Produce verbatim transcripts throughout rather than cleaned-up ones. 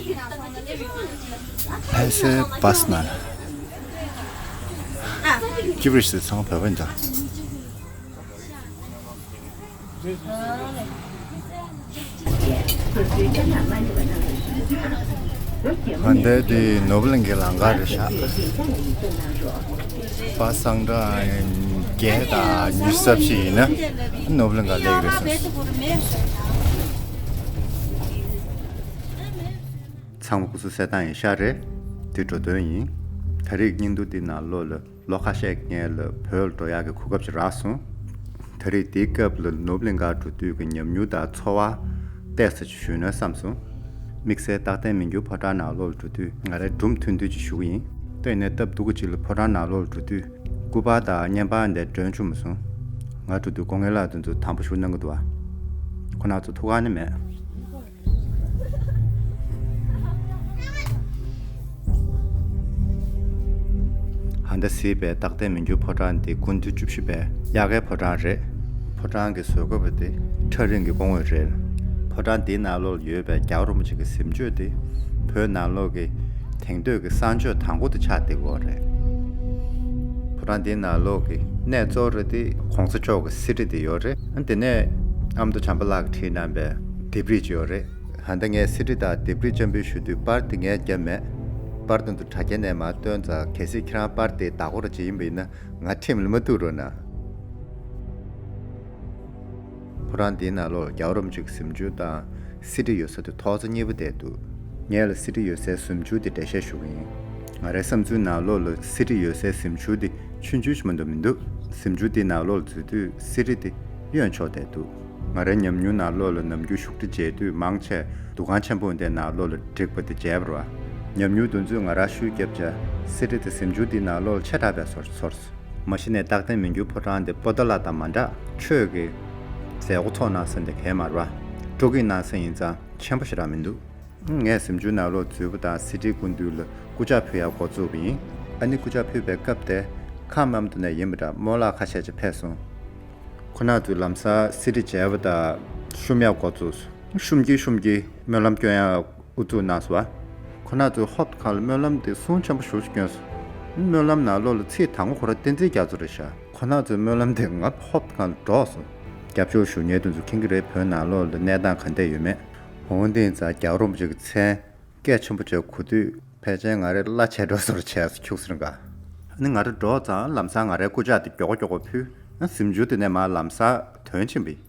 ལྷ་སའི་བཱ་སི་ནང་ལ། ཀི་བིར་སི་ཚང་བོད་པ་འདུག་ཨ་འདི་དེ་ནོར་བུ་གླིང་གི་ལམ་ཁ་རེད་ཤག་པ་སངས་གྲངས་བརྒྱད་དང་ཉི་ཤུ་རྩ་བཞི་ཡིན་ན་ནོར་བུ་གླིང་ག་སླེབས་རེད་སོང་། ཚང་མ་སྐུ་གཟུགས་གསལ་ཐང་ཡིན་ཤག་རེད། འདི་འགྲོ་དོན་ཡིན། ད་རེས་སྙིང་སྡུག་འདི་ནང་ལོགས་ལ་ལོ་ཁ་ཤས་སྔོན་ལ་བོད་ལ་འགྲོ་ཡག་གི་གོ་སྐབས་ཅིག་རག་སོང་། ད་རེས་དེའི་སྐབས་ལ་ནོར་བུ་གླིང་གར་འགྲོ་དུས་ཀྱི་ཉམས་མྱོང་དང་ཚོར་བ་བལྟས་ཚར་ཅིག་ཞུས་ན་བསམ་སོང་། དམིགས་བསལ་རྟག་བརྟན་མི་འགྱུར་ཕོ་བྲང་ནང་ལོགས་ལ་འགྲོ་དུས་ང་རང་སྒྲུང་ཐུང་ཐུང་ཅིག་ཞུ་གི་ཡིན། ད་ཡིན་ནའི་སྟབས་སྡུག་གི་ཅིག་ལ་ཕོ་བྲང་ནང་ལོགས་ལ་འགྲོ་དུས་སྐུ་པར་དང་བརྙན་པར་འདི་སྒྲོན་བཅུག་མ་སོང་། ང་འགྲོ་དུས་སྐུ་ངལ་ལ་དེ་ཚོ་དམ་པོ་ཞུ་གནང་གི་འདུག་བ། ཁོ་ན་ཚོ་ཐུགས་ཁག་ནི་མེད། ཧ་ད་གཟིགས་པའི་རྟག་བརྟན་མི་འགྱུར་ཕོ་བྲང་འདི་སྐུ་མདུན་བཅུ་བཞི་པའི་དབྱར་ཁའི་ཕོ་བྲང་རེད། ཕོ་བྲང་གི་བཟོ་དགའ་པོ་དེ་ཁྲ་རིང་གི་སྐུ་ངོ་རེད། ཕོ་བྲང་འདིའི་ནང་ལོགས་ཡོད་པའི་རྒྱལ་བ་རིན་པོ་ཆེ་གི་གཟིམ་ཆུང་དེ་བོད་ནང་ལོགས་ཀྱི་དེང་དུས་ཀྱི་གསང་སྤྱོད་དང་པོ་དེ་ཆགས་བསྡད་ཡོད་རེད། ཕོ་བྲང་འདིའི་ནང་ལོགས་ཀྱི་གནས་གཙོ་བོ་རེད་དེ་གོང་ས་མཆོག་གི་གསེར་བྲིས་དེ་ཡོད་རེད། ཨ་དེ་ནས་ཨ་མདོ་བྱམས་པ་ལགས་ཀྱིས་བྲིས་གནང་པའི་ལྡེབས་རིས་ཅིག་ཡོད་རེད། ཧ་ད་ངས་གསེར་བྲིས་དང་ལྡེབས་རིས་འཆམ་འབུལ་ཞུ་དུས་པར་དེ་ངས་བརྒྱབ་མེད། པར་དེ་ཚོ་དྲ་རྒྱ་ནས་མར་བཏོན་ཙང་གལ་སྲིད་ཁྱེད་རང་པར་དེ་བདག་པོ་ར་ཅིག་ཡིན་པ་ཡིན་ན་ང་ཁྲིམས་ལ་མ་ཐུག་རོགས་གནང་། ཕོ་བྲང་འདིའི་ནང་ལོགས་རྒྱལ་བ་རིན་པོ་ཆེ་གི་གཟིམ་ཆུང་དང་གསེར་བྲིས་ཡོད་ས་དེ་ཐོག་ས་གཉིས་པོ་བསྡད་འདུག་ངས་ལ་གསེར་བྲིས་ཡོད་སའི་གཟིམ་ཆུང་དེ་འགྲེལ་བཤད་ཞུ་གི་ཡིན། ང་རའི་བསམ་ཚུལ་ནང་ལོགས་ལ་གསེར་བྲིས་ཡོད་སའི་གཟིམ་ཆུང་དེ་ཆུང་ཆུང་ཞིག་མ་གཏོགས་མི་འདུག་གཟིམ་ཆུང་དེའི་ནང་ལོགས་ལ་འཛུལ་དུས་གསེར་བྲིས་དེ་གཡོན་ཕྱོགས་བསྡད་འདུག་ང་རའི་ཉམས་མྱོང་ནང་ལོགས་ལ་ནམ་རྒྱུན་བཞུགས་ཁྲི་མཇལ་དུས་མང་ཆེ་འདུ་ཁང་ཆེན་པོ་འདིའི་ནང་ལོགས་ལ་བསྒྲིགས་པ་དེ་མཇལ་བ་རེད་བ། ཉམས་མྱོང་དེ་ཚོས་ང་རང་ཤུགས་བརྒྱབ་བྱས་གསེར་བྲིས་དེ་གཟིམ་ཆུང་དེའི་ནང་ལོགས་ལ་ཆེ་དྲགས་པའི་བཟོ་འདྲ་ཚོར་སོང་། མ་གཞི་ནས་རྟག་བརྟན་མི་འགྱུར་ཕོ་བྲང་འདི་པོ་ཏཱ་ལ་དང་མ་འདྲ་ཆོས་ཀྱི་མཛད་སྒོ་ཚོགས་གནང་ས་འདི་གས་མ་རེད་བ། སྤྲོ་སྐྱིད་གནང་ས་ཡིན་ཙང་ཆེན་པོ་ཞེ་དྲག་མི་འདུག་ངས་གཟིམ་ཆུང་ནང་ལོགས་འཛུལ་བ་དང་གསེར་བྲིས་སྐུ་མདུན་ལ་སྐུ་ཕྱག་ཕུལ་ཡག་འགོ་བཙུགས་པ་ཡིན། ཨ་ནི་སྐུ་ཕྱག་ཕུལ་བའི་སྐབས་དེ་ཁམས་ཨ་མདོ་ནས་ཡིན་པ་འདྲ་རྨོ་ལགས་ཁ་ཤས་ཅིག་ཕེབས་སོང་། ཁོ་ན་ཚོས་ལམ་སང་གསེར་བྲིས་མཇལ་བ་དང་བཤུམ་ཡག་འགོ་བཙུགས་སོང་། བཤུམ་གྱིན་བཤུམ་གྱིན་སྨོན་ལམ་སྐྱོན་ཡག་དབུ་འཛུགས་གནང་སོང་བ། ཁོ་ན་ཚོས་ཧོབ་ཁང་ལ་སྨོན་ལམ་དེ་གཟུངས་ཆེན་པོ་ཞེ་པོ་ཅིག་བསྐྱོན་སོང་། སྨོན་ལམ་ནང་ལོགས་ལ་ཚིག་དང་པོ་ཁོ་རང་བསྟན་འཛིན་རྒྱ་མཚོ་རེད་ཤག་ཁོ་ན་ཚོའི་སྨོན་ལམ་དེ་ང་ཧོབ་ཁང་ལ་སྒྲོག་སོང་། རྒྱབ་སྐྱོར་ཞུ་མཁན་དེ་ཚོ་མཁྱེན་གྱི་རེད། བོད་ནང་ལོགས་ལ་གནས་སྟངས་ག་འདྲ་ཡོད་མེད། འོང་དེ་ཡིན་ཙང་རྒྱལ་བ་རིན་པོ་ཆེ་གི་མཚན་སྐད་ཆེན་པོ་བྱས་གོ་དུས་ཕལ་ཆེར་ང་རའི་བླ་བྱས་འགྲོ་བཟོ་འདྲ་བྱས་སོང་། ཁྱུག་ཙམ་ག་ཨ་ནི་ང་རང་འགྲོ་ཙང་ལམ་སང་ང་རའི་སྐུ་ཕྱག་དེ་མགྱོགས་པོ་མགྱོགས་པོ་ཕུལ། ཨ་གཟིམ་ཆུང་དེ་ནས་མར་ལམ་སང་ཐོན་ཕྱིན་པ་ཡིན།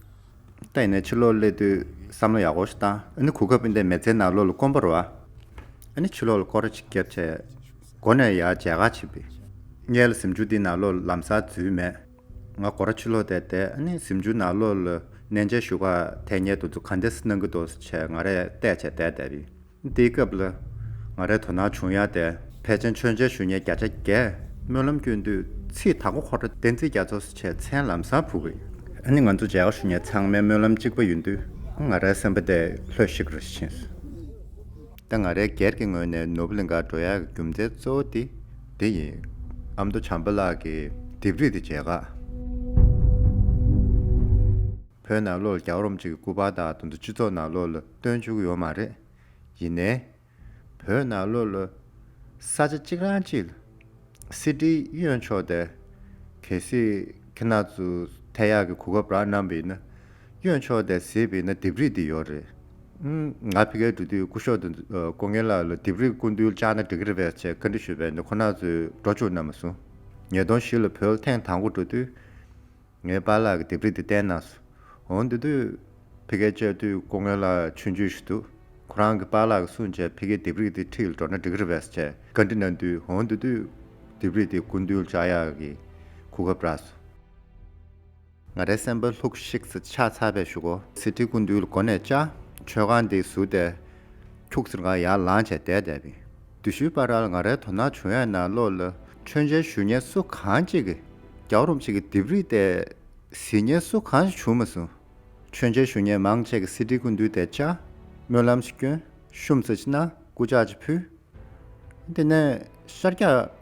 ད་ཡིན་ནའི་ཕྱི་ལོགས་སླེབས་དུས་བསམ་བློ་ཡག་པོ་ཞིག་བཏང་། ཨ་ནི་གོ་སྐབས་འདི་མི་ཚེའི་ནང་ལོགས་ལ་དཀོན་པོ་རེད་བ། ཨ་ནི་ཕྱི་ལོགས་ལ་སྐོར་ར་ཅིག་བརྒྱབ་བྱས་སྒོ་ནས་ཡར་མཇལ་ཁ་ཕྱིན་པ་ཡིན། ངས་ལ་གཟིམ་ཆུང་འདིའི་ནང་ལོགས་ལ་ལམ་སང་འཛུལ་མེད། ང་སྒོ་ར་ཕྱི་ལོགས་བསྡད་དེ་ཨ་ནི་གཟིམ་ཆུང་ནང་ལོགས་ལ་གནས་མཇལ་ཞུ་ག་ཐད་མཁན་དེ་ཚོ་ག་འདྲས་གནང་གི་འདུག་ཟེར་བྱས་ང་རས་བལྟས་བྱས་བསྡད་བསྡད་པ་ཡིན། དེའི་སྐབས་ལ་ང་རའི་དོ་སྣང་བྱུང་ཡ་དེ་ཕལ་ཆེར་མཆོད་མཇལ་ཞུ་མཁན་བརྒྱ་ཆ་བརྒྱ་སྨོན་ལམ་སྐྱོན་དུས་ཚིག་དང་པོ་ཁོ་རང་བསྟན་འཛིན་རྒྱ་མཚོ་ཟེར་བྱས་མཚན་ལམ་སང་ཕུལ་གི་ཡོད། ཨ་ནི་ང་ཚོ་མཇལ་ཁ་ཞུ་མཁན་ཚང་མའི་སྨོན་ལམ་གཅིག་པ་ཡིན་དུས་ང་རའི་སེམས་པ་དེ་ལྷོད་ཤིག་རེ་ཕྱིན་སོང་། ད་ང་རའི་སྒེར་གྱི་ངོས་ནས་ནོར་བུ་གླིང་གར་འགྲོ་ཡག་གི་རྒྱུ་མཚན་གཙོ་བོ་དེ་དེ་ཡིན། ཨ་མདོ་བྱམས་པ་ལགས་ཀྱི་ལྡེབས་རིས་དེ་མཇལ་ཁ། བོད་ནང་ལོགས་ལ་རྒྱལ་བ་རིན་པོ་ཆེ་གི་སྐུ་པར་དང་དེ་ཚོ་སྤྱི་ཚོགས་ནང་ལོགས་ལ་སྟོན་བཅུག་གི་ཡོད་མ་རེད། ཡིན་ནའི། བོད་ནང་ལོགས་ལ་ས་ཆ་གཅིག་རང་གཅིག་ལ་གསེར་བྲིས་གཡོན་ཕྱོགས་དེ་གལ་སྲིད་ཁྱེད་རང་ཚོ་ཐད་ཡག་གི་གོ་སྐབས་རག་གནང་བ་ཡིན་ན་གཡོན་ཕྱོགས་དེ་གཟིགས་པ་ཡིན་ན་ལྡེབས་རིས་དེ་ཡོད་རེད། ཨང་། ང་ཕ་གིར་འགྲོ་དུས་སྐུ་ཞབས་དེ་ཚོ་སྐུ་ངལ་ལགས་ལ་ལྡེབས་རིས་སྐུ་མདུན་བཅར་ན་འགྲིག་གི་རེད་པས་ཅེས་བཀའ་འདྲི་ཞུས་པས་ནི་ཁོ་རང་ཚོས་འགྲོ་བཅུག་གནང་མ་སོང་། ཉིས་སྟོང་བཞི་ལ་བོད་ལ་ཐེངས་དང་པོ་འགྲོ་དུས། ངའི་པཱ་ལགས་ཀྱིས་ལྡེབས་རིས་འདི་བསྟན་གནང་སོང་། འོ་འདི་དུས་ཕ་གིར་བཅར་དུས་སྐུ་ངལ་ལགས་ཆུང་ཆུང་ཞིག་འདུག་ཁོ་རང་གི་པཱ་ལགས་ཀྱིས་གསུངས་བྱས་ཕ་གིར་ལྡེབས་རིས་འདི་འཁྲིད་ལ་འགྲོ་ན་འགྲིག་གི་རེད་པས་ཟེར་བྱས་བཀའ་འདྲི་གནང་དུས་འོ་འདི་དུས་ལྡེབས་རིས་འདི་སྐུ་མདུན་བཅར་ཡག་གི་གོ་སྐབས་རག་སོང་། ང་རའི་སེམས་པ་ལྷུག་ཤིག་ཙམ་ཆགས་ཚར་བའི་གཞུག་གུ་གསེར་ཁྲིའི་སྐུ་མདུན་ལ་སྒོ་ནས་བཅར། མཆོད་ཁང་འདི་ཟུར་ཏེ། ཁྱུག་ཙམ་སྒང་ཡར་ལངས་བྱས་བསྡད་བསྡད་པ་ཡིན། དེ་དུས་ཕར་ལ་ང་རའི་དོ་སྣང་བྱུང་ཡག་ནང་ལོགས་ལ་མཆོད་མཇལ་ཞུ་མཁན་སུ་གང་ཅིག་གིས་རྒྱལ་བ་རིན་པོ་ཆེ་གི་ལྡེབས་རིས་དེ་གཟིགས་མཁན་སུ་གང་ཞིག་བྱུང་མ་སོང་། མཆོད་མཇལ་ཞུ་མཁན་མང་ཆེ་གིས་གསེར་ཁྲིའི་སྐུ་མདུན་དེ་བཅར། སྨོན་ལམ་ཞིག་བསྐྱོན། བཤུམས་ཙམ་ཞིག་གནང་། སྐུ་ཕྱག་ཅིག་ཕུལ། དེ་ནས་ཤར་རྒྱག་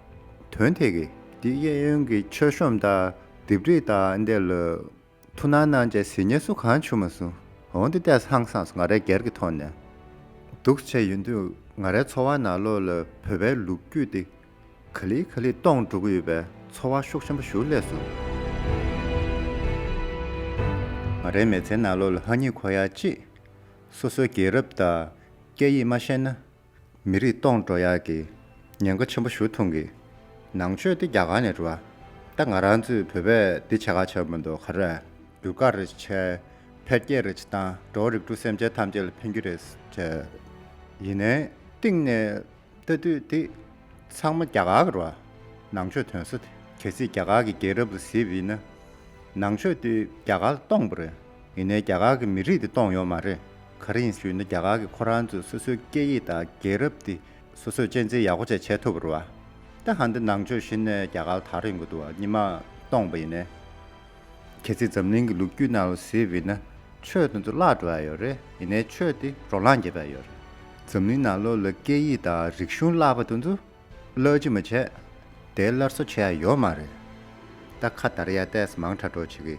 དོན་ཐད་ཀྱི་འདི་གཡས་གཡོན་གྱི་མཆོད་གཤོམ་དང་ལྡེབས་རིས་དང་འདི་ལ་ཐུགས་སྣང་གནང་བྱས་གཟིགས་མཁན་སུ་གང་བྱུང་མ་སོང་། འོ་འདི་ལྟས་ཧང་སངས་སོང་། ང་རའི་སྒེར་གྱི་ཐོག་ནས་འདུག་བྱས་ཡོང་དུས་ ང་རའི་འཚོ་བ་ནང་ལོགས་ལ་བོད་པའི་ལོ་རྒྱུས་དེ་ག་ལེ་ག་ལེ་སྟོངས་འགྲོ་གི་ཡོད་པའི་ཚོར་བ་ཤུགས་ཆེན་པོ་ཞིག་སླེབས་སོང་། ང་རའི་མི་ཚེའི་ནང་ལོགས་ལ་ཧ་སྙིང་འཁོར་ཡ་གཅིག་སོ་སོའི་རྒྱལ་རབས་དང་སྐད་ཡིག་མ་ཤེས་ན། མི་རིགས་སྟོངས་འགྲོ་ཡག་གི་ཉེན་ཁ་ཆེན་པོ་ཞིག་མཐོང་གི། ནང་ཆོས་དེ་རྒྱ་གར་ནས་འགྲོ་བ། ད་ང་རང་ཚོའི་བོད་པས་འདི་བྱེད་ག་བྱེད་མི་འདུག་ག་རེ། རྒྱུ་སྐར་རེ་བྱས། འཕེལ་རྒྱས་རེ་བྱེད་སྟངས་འགྲོ་བ་རིགས་དྲུག་སེམས་ཅན་ཐམས་ཅད་ལ་ཕན་གྱི་རེད་བྱས། ཡིན་ནའི་གཏིང་ནས་ལྟ་དུས་དེ་ཚང་མ་རྒྱ་གར་གྱི་རེད་བ། ནང་ཆོས་དོན་ས་དེ་གལ་སྲིད་རྒྱ་གར་གྱི་རྒྱལ་རབས་ལ་གཟིགས་པ་ཡིན་ན། ནང་ཆོས་དེ་རྒྱ་གར་ལ་སྟོངས་པ་རེད། ཡིན་ནའི་རྒྱ་གར་གྱི་མི་རིགས་དེ་སྟོངས་ཡོད་མ་རེད། ག་རེ་ཡིན་ཞུས་ན་རྒྱ་གར་གྱིས་ཁོ་རང་ཚོའི་སོ་སོའི་སྐད་ཡིག་དང་རྒྱལ་རབས་དེ་སོ་སོས་གཅེས་འཛིན་ཡག་པོ་བྱས་བྱས་ཐུབ་པ་རེད་བ། ད་ཧ་འདི་ནང་ཆོས་གཞི་ནས་རྒྱ་གར་ལ་དར་ཡོང་གི་འདུག་བ། སྔོན་མ་སྟོངས་པ་ཡིན་ནའི། གལ་སྲིད་འཛམ་གླིང་གི་ལོ་རྒྱུས་ནང་ལ་གཟིགས་པ་ཡིན་ན་ཆོས་དེ་ཚོ་བརླག་འགྲོ་ཡ་ཡོད་རེད། ཡིན་ནའི་ཆོས་དེ་རོ་ལངས་རྒྱབ་ཡ་ཡོད་རེད། འཛམ་གླིང་ནང་ལོགས་ལ་སྐད་ཡིག་དང་རིག་གཞུང་བརླག་པ་དེ་ཚོ། བློ་ཅི་མ་བྱས། དེ་སླར་གསོ་བྱེད་ཡ་ཡོད་མ་རེད། ད་ཁ་བརྡར་ཡ་ཏོག་ཙམ་མང་དྲགས་འགྲོ་བྱེད་ཀྱི།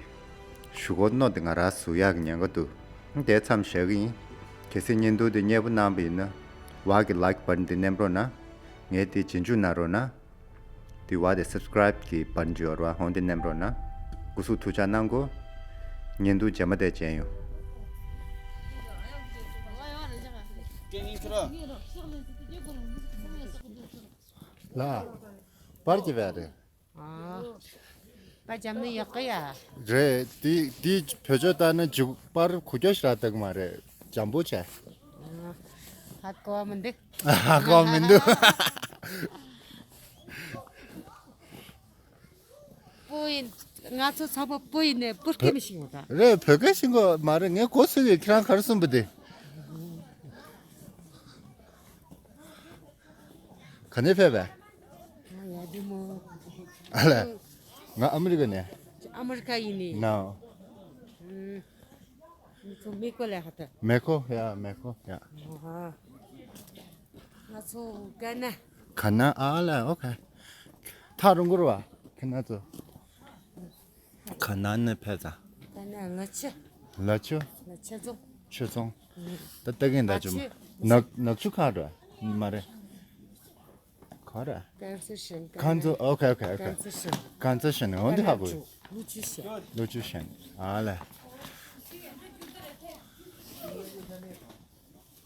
གཞུག་གུ་གནོད་དེ་ང་རང་ཟུག་ཡག་གི་ཉེན་ཁ་འདུག་དེ་མཚམས་བཞག་གི་ཡིན། གལ་སྲིད་བརྙན་ཐུང་འདི་མཉེས་པོ་གནང་པ་ཡིན་ན། བ་གི་like button་འདི་མནན་རོགས་གནང་། ངས་དེ་རྗེས་འཇུག་གནང་རོགས་གནང་། དེ་བ་དེ་subscribe གི་button ཅིག་ཡོད་རེད་བ། ཧོང་དེ་མནན་རོགས་གནང་། སྐུ་གཟུགས་ཐུགས་ཅག་གནང་གོ། བརྙན་ཐུང་རྗེས་མ་དེ་མཇལ་ཡོང་། ལ། པར་གྱི་བས་རེད། ཨ། པར་བརྒྱབ་ན་ཡག་གི་ཡ། རེད། དེ་དེ་བེད་སྤྱོད་བཏང་ན་འཇུག་པར་གུ་ཀྱོ་ཞིག་རག་ཐུབ་ཀྱི་མ་རེད། འཇམ་པོ་བྱས། ཧ་གོ་བ་མི་འདུག་ཧ་གོ་བ་མི་འདུག་པོ་ཡིན། ང་ཚོ་ཚོགས་པ་པོ་ཡིན་ནས་པོ་སྐད་མི་ཤེས་ཡོང་ད། རེད། བོད་སྐད་ཤེས་ཀྱི་མ་རེད། ངས་གོ་སོང་གི། ཁྱེད་རང་ག་རེ་གསུངས་པ་དེ། ག་ནས་ཕེབས་པས། ང་ཡར་དུ་མོ། ཨ་ལས། ང་ཨ་མི་རི་ཀ་ནས། ཨ་མི་རི་ཀ་ཡིན་ནི། ནའོ། ཨུམ། ང་ཚོ་མེ་ཀོ་ལས་ཧ་ད། མེ་ཀོ་ཡ། མེ་ཀོ་ཡ། ཨ་ཧ། ང་ཚོ་ག་ན། ག་ན། ཨ་ལས། ཨོ་ཁེ། ཐག་རིང་པོ་རེད་བ་ཁྱེད་རང་ཚོ། ག་ན་ནས་ཕེབས་ཙང་། ད་ནས་ལ་ཆུ། ལ་ཆུ། ལ་ཆུ་རྫོང་། ཆུ་རྫོང་། ད་ལྟ་གིན་ད་ཆུ། ནག་ནག་ཆུ་ཁ་འགྲོ། མ་རེད། ག་རེ། ཀན་སི་ཤན། ཀན་སི། ཨོ་ཁེ་ཨོ་ཁེ་ཨོ་ཁེ། ཀན་སི་ཤན། ཀན་སི་ཤན། འོ་འདི་ཧ་གོ། ཀན་སི་ཤན། ཀན་སི་ཤན། ཨ་ལས།